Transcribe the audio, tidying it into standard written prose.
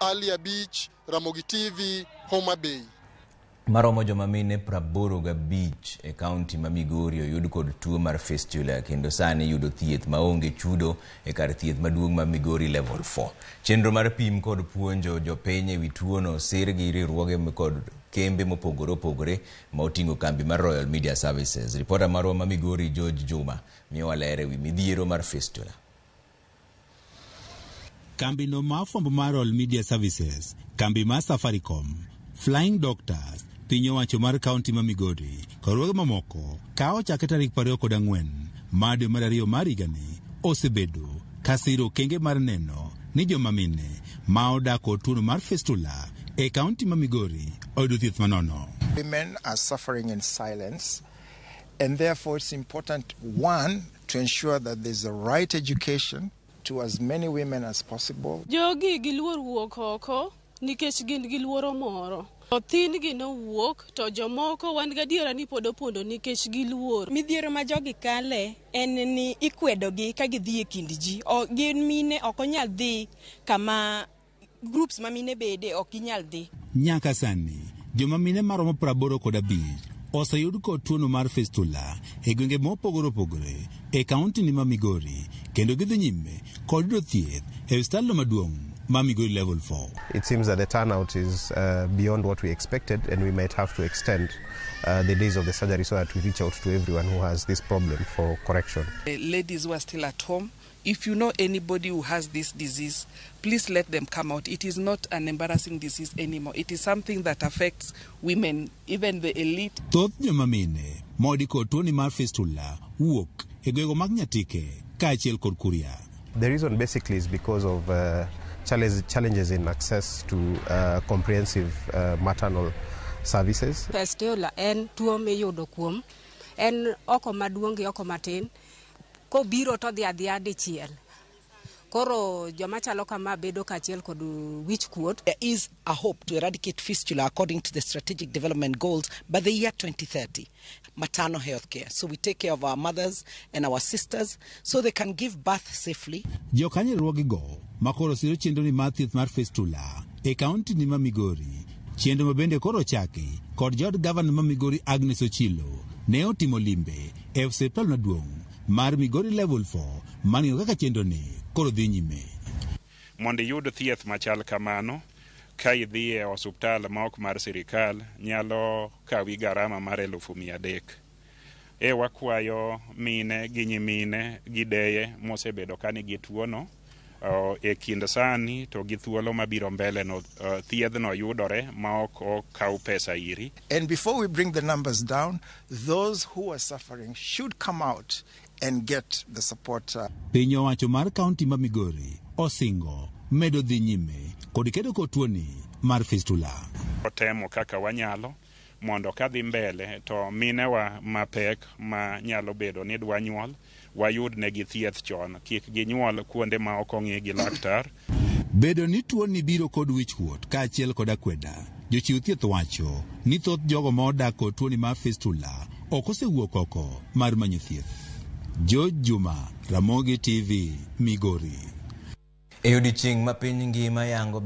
Ali Abich, Ramogi TV, Homa Bay. Maromo joma mine 85 e kaunti ma Migori oyud kod tuo mar fistula kendo sani yudo thieth maonge chudo e kar thieth maduong' ma Migori Level 4. Chenro mar pim kod puonjo jopiny ewi tuono sir gi riwruoge kod kembe mopogore opogore ma oting'o kambi mar Royal Media Services. Ripota marwa ma Migori George Juma miyowa ler ewi midhiero mar fistula. Kambino mar fwambo mar Royal Media Services, kambi mar Safaricom, Flying Doctors, piny owacho mar kaunti ma Migori kod riwruoge mamoko ka ochake tarik 24 mar dwe mar ariyo mar higani osebedo ka siro okenge mar neno ni joma mine ma odak kod tuono mar fistula e kaunti ma Migori oyudo thieth manono. Women are suffering in silence, and therefore it's important, one, to ensure that there's the right education to as many women as possible. Jogi giluor wuok oko nikech gin gi luoro moro. Thin-gi nowuok to jomoko wan gadiera ni pod opondo nikech giluor. Midhiero ma jogi kale en ni ikwedogi ka gidhi e kind ji. Gin mine ok onyal dhi kama groups ma mine bede, ok ginyal dhi. Nyaka sani, joma mine maromo 85 oseyud kod tuono mar fistula e gwenge mopogore opogore e kaunti ni ma Migori kendo gidhi nyime kod yudo thieth e osiptal maduong' ma Migori Level 4. It seems that the turnout is beyond what we expected, and we might have to extend the days of the surgery so that we reach out to everyone who has this problem for correction. Ladies who are still at home, if you know anybody who has this disease, please let them come out. It is not an embarrassing disease anymore. It is something that affects women, even the elite. Thoth joma mine moyudi kod tuoni mar fistula wuok e gwenge mag Nyatike kaachiel kod Kuria. The reason basically is because of challenges in access to comprehensive maternal services. Fistula en tuo miyudo kuom en oko maduong' gi oko matin kobiro to dhi adhiya dichiel. Koro joma chalo kama bedo kaachiel kod wich kuot. There is a hope to eradicate fistula according to the strategic development goals by the year 2030. Maternal health care. So we take care of our mothers and our sisters so they can give birth safely. Jokanyo riwruogego makoro siro chenro ni mar thieth mar fistula e kaunti ni ma Migori, chenro ma bende koro ochaki kod jaod gavana ma Migori Agnes Ochilo ne otimo limbe e osiptal maduong' mar Migori Level 4 mang'iyo kaka chenro ni koro dhi nyime. Mondo iyud thieth machal kamano, ka idhi e osuptal ma ok mar sirikal nyalo kawi garama mar 300,000. E wakwayo mine gi nyimine gi deye mosebedo ka nigi tuono e kind sani to gi thuolo mabiro mbele no, thiedhno yudore ma ok okaw pesa iri. And before we bring the numbers down, those who are suffering should come out and get the support. Piny owacho mar kaunti ma Migori osingo medo dhi nyime kod kedo kod tuoni mar fistula. Otemo kaka wanyalo mondo kadhi mbele to minewa mapek ma nyalo bedo ni dwa nyuol wayud negi thieth chon, kik ginyuol kuonde ma ok ong'i gi laktar. Bedo ni tuoni biro kod wichkuot kaachiel kod akweda, jochiw thieth wacho ni thoth jogo ma odak kod tuoni mar fistula ok osewuok oko mar manyo thieth. George Juma, Ramogi TV, Migori. E odiechieng' ma piny ngima yango